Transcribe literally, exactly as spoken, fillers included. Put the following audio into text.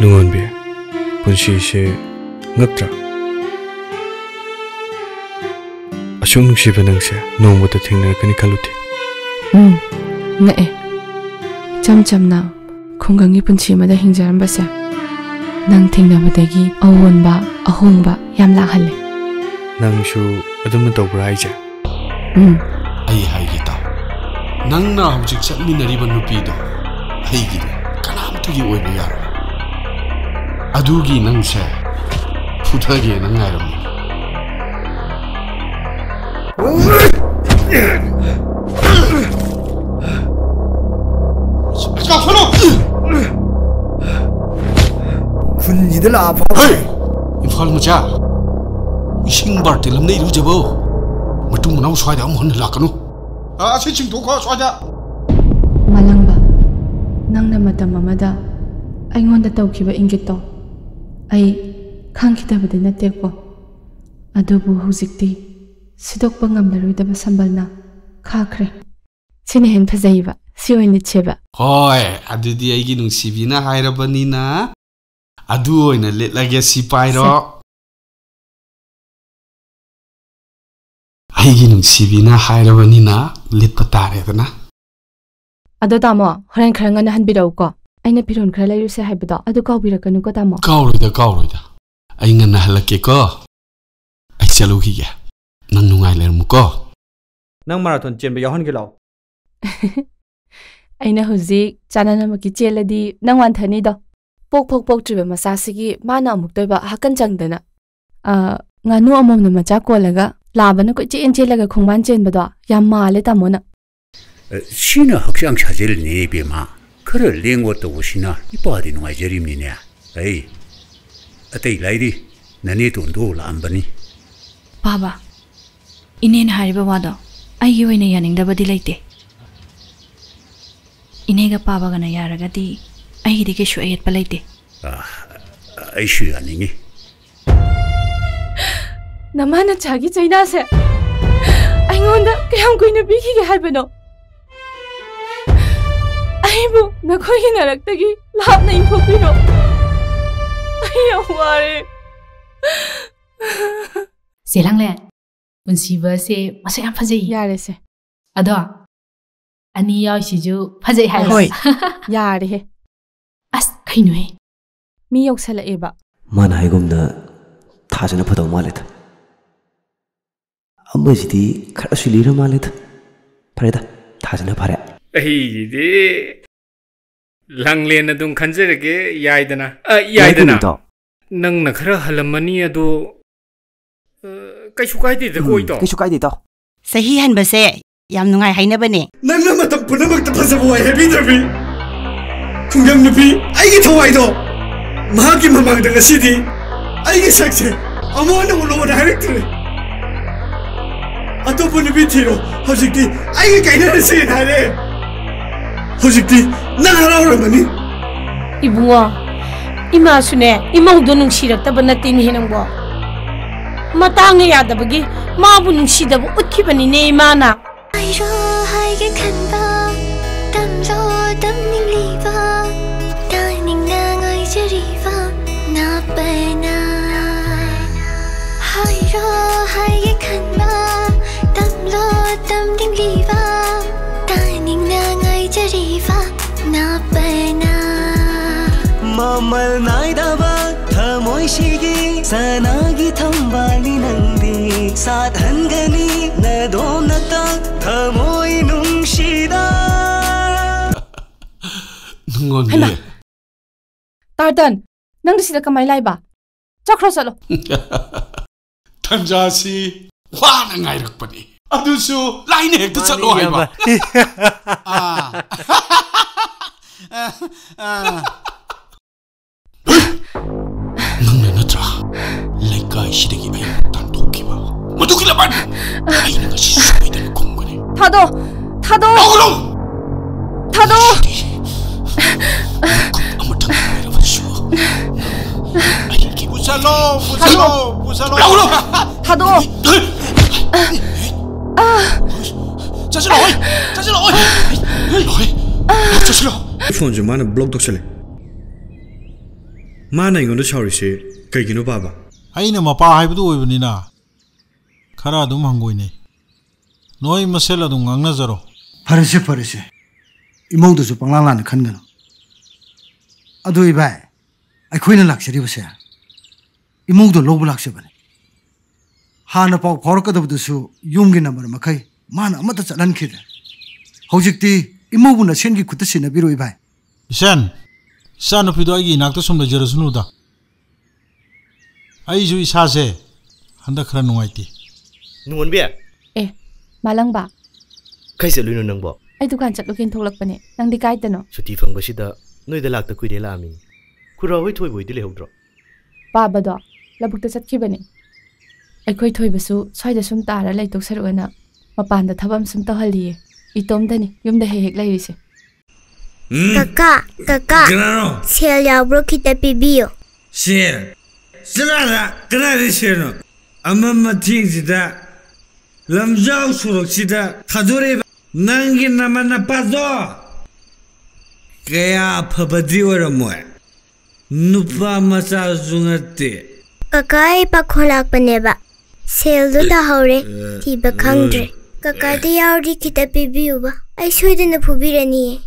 ꯇꯨꯡꯑꯣꯟꯕꯤ, ꯄꯨꯟꯁꯤꯁꯦ ꯉꯛꯇ꯭ꯔꯥ? ꯑꯁꯨꯛ ꯅꯨꯡꯁꯤꯕ ꯅꯪꯁꯦ ꯅꯣꯡꯃꯇ ꯊꯦꯡꯅꯔꯛꯀꯅꯤ ꯈꯜꯂꯨꯗꯦ꯫ ꯎꯝ, ꯉꯛꯑꯦ꯫ ꯏꯆꯝ ꯆꯝꯅ ꯈꯨꯡꯒꯪꯒꯤ ꯄꯨꯟꯁꯤ ꯑꯃꯗ ꯍꯤꯡꯖꯔꯝꯕꯁꯦ ꯅꯪ ꯊꯦꯡꯅꯕꯗꯒꯤ ꯑꯑꯣꯟꯕ, ꯑꯍꯣꯡꯕ ꯌꯥꯝ ꯂꯥꯛꯍꯜꯂꯦ꯫ ꯅꯪꯁꯨ ꯑꯗꯨꯝꯅ ꯇꯧꯕ꯭ꯔꯥ ꯍꯥꯏꯁꯦ? ꯎꯝ꯫ ꯑꯩ ꯍꯥꯏꯒꯦ ꯇꯥꯎ, ꯅꯪꯅ ꯍꯧꯖꯤꯛ ꯆꯠꯃꯤꯟꯅꯔꯤꯕ ꯅꯨꯄꯤꯗꯣ ꯑꯩꯒꯤꯗꯤ ꯀꯅꯥꯝꯇꯒꯤ ꯑꯣꯏꯕ ꯌꯥꯔꯣꯏ꯫ ꯑꯗꯨꯒꯤ ꯅꯪꯁꯦ ꯐꯨꯊꯒꯦꯅ ꯉꯥꯏꯔꯝꯃꯤ꯫ ꯈꯨꯟꯁꯤꯗ ꯂꯥꯛꯑ ꯐꯥꯎ꯫ ꯍꯦ! ꯏꯝꯐꯥꯜ ꯃꯆꯥ, ꯏꯁꯤꯡ ꯕꯥꯔꯇꯤꯟ ꯑꯃꯅ ꯏꯔꯨꯖꯕꯧ ꯃꯇꯨꯡ ꯃꯅꯥꯎ ꯁ꯭ꯋꯥꯏꯗ ꯑꯃꯨꯛ ꯍꯟꯅ ꯂꯥꯛꯀꯅꯨ꯫ ꯑ, ꯑꯁꯤ ꯆꯤꯡꯊꯣꯛꯈꯣ ꯁ꯭ꯋꯥꯏꯗ꯫ ꯃꯥꯂꯪꯕ, ꯅꯪꯅ ꯃꯇꯝ ꯑꯃꯗ ꯑꯩꯉꯣꯟꯗ ꯇꯧꯈꯤꯕ ꯏꯪꯒꯤꯠꯇꯣ ꯑꯩ ꯈꯪꯈꯤꯗꯕꯗꯤ ꯅꯠꯇꯦꯀꯣ, ꯑꯗꯨꯕꯨ ꯍꯧꯖꯤꯛꯇꯤ ꯁꯤꯗꯣꯛꯄ ꯉꯝꯂꯔꯣꯏꯗꯕ ꯁꯝꯕꯜꯅ ꯈꯥꯈ꯭ꯔꯦ꯫ ꯁꯤꯅ ꯍꯦꯟꯅ ꯐꯖꯩꯕ, ꯁꯤ ꯑꯣꯏꯅ ꯂꯤꯠꯁꯦꯕ꯫ ꯍꯣꯏ, ꯑꯗꯨꯗꯤ ꯑꯩꯒꯤ ꯅꯨꯡꯁꯤꯕꯤꯅ ꯍꯥꯏꯔꯕꯅꯤꯅ ꯑꯗꯨ ꯑꯣꯏꯅ ꯂꯤꯠꯂꯒꯦ, ꯁꯤ ꯄꯥꯏꯔꯣ꯫ ꯁꯦ꯫ ꯑꯩꯒꯤ ꯅꯨꯡꯁꯤꯕꯤꯅ ꯍꯥꯏꯔꯕꯅꯤꯅ ꯂꯤꯠꯄ ꯇꯥꯔꯦꯗꯅ꯫ ꯑꯗꯣ ꯇꯥꯃꯣ, ꯍꯣꯔꯦꯟ ꯈꯔ ꯉꯟꯅ ꯍꯟꯕꯤꯔꯛꯎꯀꯣ꯫ ꯑꯩꯅ ꯐꯤꯔꯣꯜ ꯈꯔ ꯂꯩꯔꯨꯁꯦ ꯍꯥꯏꯕꯗꯣ ꯑꯗꯨ ꯀꯥꯎꯕꯤꯔꯛꯀꯅꯨꯀꯣ ꯇꯥꯃꯣ꯫ ꯀꯥꯎꯔꯣꯏꯗ, ꯀꯥꯎꯔꯣꯏꯗ꯫ ꯑꯩ ꯉꯟꯅ ꯍꯜꯂꯛꯀꯦꯀꯣ꯫ ꯑꯩ ꯆꯠꯂꯨꯈꯤꯒꯦ꯫ ꯅꯪ ꯅꯨꯡꯉꯥꯏ ꯂꯩꯔꯝꯃꯨꯀꯣ꯫ ꯅꯪ ꯃꯥꯔꯥꯊꯣꯟ ꯆꯦꯟꯕ ꯌꯥꯎꯍꯟꯒꯦ ꯂꯥꯛꯑꯣ꯫ ꯑꯩꯅ ꯍꯧꯖꯤꯛ ꯆꯥꯅꯅꯃꯛꯀꯤ ꯆꯦꯜꯂꯗꯤ ꯅꯪ ꯋꯥꯟꯊꯅꯤꯗꯣ꯫ ꯄꯣꯛ ꯐꯥꯎ ꯄꯣꯛꯇ꯭ꯔꯤꯕ ꯃꯆꯥꯁꯤꯒꯤ ꯃꯥꯅ ꯑꯃꯨꯛꯇꯣꯏꯕ ꯍꯥꯀꯟ ꯆꯪꯗꯅ꯫ ꯑ, ꯉꯥꯅꯨ ꯑꯃꯣꯝꯅ ꯃꯆꯥ ꯀꯣꯜꯂꯒ ꯂꯥꯕꯅ ꯀꯣꯏꯆꯦꯟ ꯆꯦꯜꯂꯒ ꯈꯣꯡꯕꯥꯟ ꯆꯦꯟꯕꯗꯣ ꯌꯥꯝ ꯃꯥꯜꯂꯦ ꯇꯥꯃꯣꯅ꯫ ꯑ, ꯁꯤꯅ ꯍꯛꯆꯥꯡ ꯁꯥꯖꯦꯜꯅꯦ ꯏꯕꯦꯝꯃ꯫ ꯈꯔ ꯂꯦꯡ ꯑꯣꯠ ꯇꯧꯕꯁꯤꯅ ꯏꯄꯥꯗꯤ ꯅꯨꯡꯉꯥꯏꯖꯔꯤꯕꯅꯤꯅꯦ꯫ ꯑꯩ ꯑꯇꯩ ꯂꯥꯏꯔꯤ, ꯅꯅꯦ ꯇꯣꯟꯗꯣ ꯂꯥꯛꯑꯝꯕꯅꯤ꯫ ꯄꯥꯕ, ꯏꯅꯦꯅ ꯍꯥꯏꯔꯤꯕ ꯋꯥꯗꯣ ꯑꯩꯒꯤ ꯑꯣꯏꯅ ꯌꯥꯅꯤꯡꯗꯕꯗꯤ ꯂꯩꯇꯦ꯫ ꯏꯅꯦꯒ ꯄꯥꯕꯒꯅ ꯌꯥꯔꯒꯗꯤ ꯑꯩꯒꯤꯗꯤ ꯀꯩꯁꯨ ꯑꯌꯦꯠꯄ ꯂꯩꯇꯦ꯫ ꯑ, ꯑꯩꯁꯨ ꯌꯥꯅꯤꯡꯉꯤ꯫ ꯅꯃꯥ ꯅꯆꯥꯒꯤ ꯆꯩꯅꯥꯁꯦ ꯑꯩꯉꯣꯟꯗ ꯀꯌꯥꯝ ꯀꯨꯏꯅ ꯄꯤꯈꯤꯒꯦ ꯍꯥꯏꯕꯅꯣ? ꯑꯩꯕꯨ ꯅꯈꯣꯏꯒꯤ ꯅꯔꯛꯇꯒꯤ ꯂꯥꯞꯅ ꯏꯟꯊꯣꯛꯄꯤꯔꯣ꯫ ꯑꯩ ꯌꯥꯝ ꯋꯥꯔꯦ꯫ ꯆꯦ ꯂꯥꯡꯂꯦ, ꯄꯨꯟꯁꯤꯕꯁꯦ ꯃꯁꯛ ꯌꯥꯝ ꯐꯖꯩ꯫ ꯌꯥꯔꯦꯁꯦ꯫ ꯑꯗꯣ ꯑꯅꯤ ꯌꯥꯎꯔꯤꯁꯤꯁꯨ ꯐꯖꯩ ꯍꯥꯏꯕ꯫ ꯍꯣꯏ꯫ ꯌꯥꯔꯦꯍꯦ꯫ ꯑꯁ, ꯀꯩꯅꯣꯍꯦ? ꯃꯤ ꯌꯧꯁꯜꯂꯛꯑꯦꯕ꯫ ꯃꯥꯅ ꯍꯥꯏꯒꯨꯝꯅ ꯊꯥꯖꯅ ꯐꯗꯧ ꯃꯥꯜꯂꯦꯗ꯫ ꯑꯃꯁꯤꯗꯤ ꯈꯔꯁꯨ ꯂꯤꯔ ꯃꯥꯜꯂꯦꯗ꯫ ꯐꯔꯦꯗ, ꯊꯥꯖꯅ ꯐꯔꯦ꯫ ꯑꯩꯒꯤꯗꯤ ꯂꯥꯡꯂꯦꯟ ꯑꯗꯨꯝ ꯈꯟꯖꯔꯒꯦ, ꯌꯥꯏꯗꯅ꯫ ꯑ, ꯌꯥꯏ ꯌꯥꯏꯗꯅ꯫ ꯀꯩꯅꯣ, ꯏꯇꯥꯎ? ꯅꯪꯅ ꯈꯔ ꯍꯜꯂꯝꯃꯅꯤ, ꯑꯗꯣ, ꯑ, ꯀꯩꯁꯨ ꯀꯥꯏꯗꯦꯗ ꯀꯣ, ꯎꯝ, ꯏꯇꯥꯎ꯫ ꯀꯩꯁꯨ ꯀꯥꯏꯗꯦ, ꯏꯇꯥꯎ꯫ ꯆꯍꯤ ꯍꯟꯕꯁꯦ ꯌꯥꯝ ꯅꯨꯡꯉꯥꯏ ꯍꯥꯏꯅꯕꯅꯦ꯫ ꯅꯪꯅ ꯃꯇꯝ ꯄꯨꯝꯅꯃꯛꯇ ꯐꯖꯕ ꯋꯥꯍꯩ ꯍꯥꯏꯕꯤꯗ꯭ꯔꯕꯤ ꯈꯨꯡꯒꯪ ꯅꯨꯄꯤ, ꯑꯩꯒꯤ ꯊꯋꯥꯏꯗꯣ ꯃꯍꯥꯛꯀꯤ ꯃꯃꯥꯡꯗ ꯉꯁꯤꯗꯤ ꯑꯩꯒꯤ ꯁꯛꯁꯦ ꯑꯃꯨꯛ ꯍꯟꯅ ꯎꯠꯂꯣꯅ ꯍꯥꯏꯔꯛꯇ꯭ꯔꯦ꯫ ꯑꯇꯣꯞꯄ ꯅꯨꯄꯤ ꯊꯤꯔꯣ, ꯍꯧꯖꯤꯛꯇꯤ ꯑꯩꯒ ꯀꯥꯏꯅꯔꯁꯦꯅ ꯍꯥꯏꯔꯛꯑꯦ꯫ ꯍꯧꯖꯤꯛꯇꯤ ꯅꯪ ꯍꯔꯥꯎꯔꯝꯃꯅꯤ꯫ ꯏꯕꯨꯡꯉꯣ, ꯏꯃꯥꯁꯨꯅꯦ, ꯏꯃꯧꯗꯣ ꯅꯨꯡꯁꯤꯔꯛꯇꯕ ꯅꯠꯇꯦꯅꯦꯍꯦ ꯅꯪꯕꯣ꯫ ꯃꯇꯥꯡꯅ ꯌꯥꯗꯕꯒꯤ ꯃꯥꯕꯨ ꯅꯨꯡꯁꯤꯗꯕ ꯎꯠꯈꯤꯕꯅꯤꯅꯦ ꯏꯃꯥꯅ꯫ ꯍꯥꯏꯔꯣ ꯍꯥꯏꯒꯦ ꯈꯟꯕ ꯇꯝꯂꯣ ꯇꯝꯅꯤꯡꯂꯤꯕ ꯇꯥꯅꯤꯡꯅ ꯉꯥꯏꯖꯔꯤꯕ ꯅꯥꯄꯅ꯫ ꯍꯥꯏꯔꯣ ꯍꯥꯏꯒꯦ ꯈꯟꯕ ꯇꯝꯂꯣ ꯇꯝꯅꯤꯡꯂꯤꯕ ꯇꯥꯅꯤꯡꯅ ꯉꯥꯏꯖꯔꯤꯕ ꯅꯥꯄꯅ꯫ ꯃꯃꯜ ꯅꯥꯏꯗꯕ ꯊꯃꯣꯏꯁꯤꯒꯤ ꯁꯅꯥꯒꯤ ꯊꯝꯕꯥꯜꯅꯤ ꯅꯪꯗꯤ ꯁꯥꯠꯍꯟꯒꯅꯤ ꯅꯗꯣꯝꯅꯇ ꯊꯃꯣꯏ ꯅꯨꯡꯁꯤꯗ꯫ ꯅꯪꯉꯣꯟꯗ ꯍꯩꯃꯥ! ꯇꯥꯔꯇꯟ, ꯅꯪꯗꯤ ꯁꯤꯗ ꯀꯃꯥꯏ ꯂꯥꯛꯏꯕ? ꯆꯠꯈ꯭ꯔꯣ, ꯆꯠꯂꯣ꯫ ꯇꯟꯖꯥꯁꯤ ꯋꯥꯅ ꯉꯥꯏꯔꯛꯄꯅꯤ꯫ ꯑꯗꯨꯁꯨ ꯂꯥꯏꯅ ꯍꯦꯛꯇ ꯃꯥꯅꯤ, ꯆꯠꯂꯣ ꯍꯥꯏꯕ꯫ ꯏꯌꯥꯝꯕ꯫ ꯑꯥ꯫ ꯑꯥ, ꯑꯥ꯫ ꯅꯪꯅ ꯅꯠꯇ꯭ꯔꯥ ꯂꯩꯀꯥꯏꯁꯤꯗꯒꯤ ꯑꯩ ꯇꯥꯟꯊꯣꯛꯈꯤꯕ? ꯃꯗꯨꯒꯤ ꯂꯃꯟ ꯑꯩꯅ ꯉꯁꯤ ꯁꯣꯏꯗꯅ ꯈꯨꯝꯒꯅꯤ꯫ ꯊꯥꯗꯣ! ꯊꯥꯗꯣ! ꯂꯧꯒꯅꯨ! ꯊꯥꯗꯣ! ꯉꯁꯤꯗꯤ ꯃꯈꯨꯞ ꯑꯃꯇꯪ ꯑꯣꯏꯔꯕꯁꯨ ꯑꯩꯒꯤ ꯄꯨꯁꯜꯂꯣ, ꯄꯨꯁꯜꯂꯣ, ꯊꯥꯗꯣ! ꯄꯨꯁꯜꯂꯣ! ꯂꯧꯒꯅꯨ! ꯊꯥꯗꯣ! ꯆꯠꯁꯤꯜꯂꯣ, ꯍꯣꯏ! ꯆꯠꯁꯤꯜꯂꯣ, ꯍꯣꯏ! ꯆꯠꯁꯤꯜꯂꯣ! ꯐꯣꯟꯁꯦ ꯃꯥꯅ ꯕ꯭ꯂꯣꯛ ꯇꯧꯁꯜꯂꯦ꯫ ꯃꯥꯅ ꯑꯩꯉꯣꯟꯗ ꯁꯥꯎꯔꯤꯁꯦ ꯀꯩꯒꯤꯅꯣ, ꯕꯥꯕꯥ? ꯑꯩꯅ ꯃꯄꯥ ꯍꯥꯏꯕꯗꯨ ꯑꯣꯏꯕꯅꯤꯅ ꯈꯔ ꯑꯗꯨꯝ ꯍꯪꯒꯣꯏꯅꯩ꯫ ꯅꯣꯏ ꯃꯁꯦꯜ ꯑꯗꯨꯝ ꯉꯥꯡꯅꯖꯔꯣ꯫ ꯐꯔꯦꯁꯦ, ꯐꯔꯦꯁꯦ꯫ ꯏꯃꯧꯗꯨꯁꯨ ꯄꯪꯂꯥꯡ ꯂꯥꯟꯅ ꯈꯟꯒꯅꯨ꯫ ꯑꯗꯨ ꯏꯕꯥꯏ, ꯑꯩꯈꯣꯏꯅ ꯂꯥꯛꯆꯔꯤꯕꯁꯦ ꯏꯃꯧꯗꯣ ꯂꯧꯕ ꯂꯥꯛꯆꯕꯅꯤ꯫ ꯍꯥꯟꯅ ꯄꯥꯎ ꯐꯥꯎꯔꯛꯀꯗꯕꯗꯨꯁꯨ ꯌꯨꯝꯒꯤ ꯅꯝꯕꯔ ꯃꯈꯩ ꯃꯥꯅ ꯑꯃꯠꯇ ꯆꯠꯍꯟꯈꯤꯗ꯭ꯔꯦ꯫ ꯍꯧꯖꯤꯛꯇꯤ ꯏꯃꯧꯕꯨ ꯅꯁꯦꯟꯒꯤ ꯈꯨꯠꯇ ꯁꯤꯟꯅꯕꯤꯔꯣ ꯏꯕꯥꯏ꯫ ꯏꯆꯟ, ꯏꯆꯥꯅꯨꯄꯤꯗꯣ ꯑꯩꯒꯤ ꯏꯅꯥꯛꯇ ꯁꯨꯝ ꯂꯩꯖꯔꯁꯅꯨꯗ꯫ ꯑꯩꯁꯨ ꯏꯁꯥꯁꯦ ꯍꯟꯗꯛ ꯈꯔ ꯅꯨꯡꯉꯥꯏꯇꯦ꯫ ꯅꯨꯡꯉꯣꯟꯕꯤ, ꯑꯦ, ꯃꯥꯂꯪꯕ꯫ ꯀꯥꯏ ꯆꯠꯂꯨꯏꯅꯣ ꯅꯪꯕꯣ? ꯑꯩ ꯗꯨꯀꯥꯟ ꯆꯠꯂꯨꯒꯦꯅ ꯊꯣꯛꯂꯛꯄꯅꯦ꯫ ꯅꯪꯗꯤ ꯀꯥꯏꯗꯅꯣ? ꯁꯨꯇꯤ ꯐꯪꯕꯁꯤꯗ ꯅꯣꯏꯗ ꯂꯥꯛꯇ ꯀꯨꯏꯔꯦ ꯂꯥꯛꯑꯝꯃꯤꯅꯤ꯫ ꯈꯨꯔꯥ ꯍꯣꯏ ꯊꯣꯏꯕ ꯍꯣꯏꯗꯤ ꯂꯩꯍꯧꯗ꯭ꯔꯣ? ꯄꯥꯕꯗꯣ ꯂꯧꯕꯨꯛꯇ ꯆꯠꯈꯤꯕꯅꯦ꯫ ꯑꯩꯈꯣꯏ ꯊꯣꯏꯕꯁꯨ ꯁ꯭ꯋꯥꯏꯗ ꯁꯨꯝ ꯇꯥꯔ ꯂꯩꯇꯣꯛ ꯁꯔꯨꯛꯑꯅ ꯃꯄꯥꯟꯗ ꯊꯕꯛ ꯑꯃ ꯁꯨꯝ ꯇꯧꯍꯜꯂꯤꯌꯦ꯫ ꯏꯇꯣꯝꯗꯅꯤ ꯌꯨꯝꯗ ꯍꯦꯛ ꯍꯦꯛ ꯂꯩꯔꯤꯁꯦ꯫ ꯎꯝ? ꯀꯀꯥ, ꯀꯀꯥ, ꯀꯅꯥꯅꯣ? ꯁꯦꯜ ꯌꯥꯎꯕ꯭ꯔꯣ? ꯈꯤꯇ ꯄꯤꯕꯤꯌꯣ꯫ ꯁꯦꯜ? ꯆꯠꯂꯣ ꯑꯥꯗ꯫ ꯀꯗꯥꯏꯗꯩ ꯁꯦꯜꯅꯣ? ꯑꯃꯝ ꯑꯊꯦꯡꯁꯤꯗ ꯂꯝꯖꯥꯎ ꯁꯣꯔꯣꯛꯁꯤꯗ ꯊꯥꯗꯣꯔꯛꯏꯕ ꯅꯪꯒꯤ ꯅꯃꯥ ꯅꯄꯥꯗꯣ ꯀꯌꯥ ꯐꯕꯗꯤ ꯑꯣꯏꯔꯝꯃꯣꯏ꯫ ꯅꯨꯄꯥ ꯃꯆꯥꯁꯨ ꯅꯠꯇꯦ꯫ ꯀꯀꯥ, ꯑꯩ ꯄꯥꯈꯣꯟ ꯂꯥꯛꯄꯅꯦꯕ꯫ ꯁꯦꯜꯗꯣ ꯇꯥꯍꯧꯔꯦ, ꯊꯤꯕ ꯈꯪꯗ꯭ꯔꯦ꯫ ꯀꯀꯥꯗ ꯌꯥꯎꯔꯗꯤ ꯈꯤꯇ ꯄꯤꯕꯤꯌꯨꯕ, ꯑꯩ ꯁꯣꯏꯗꯅ ꯐꯨꯕꯤꯔꯅꯤꯌꯦ꯫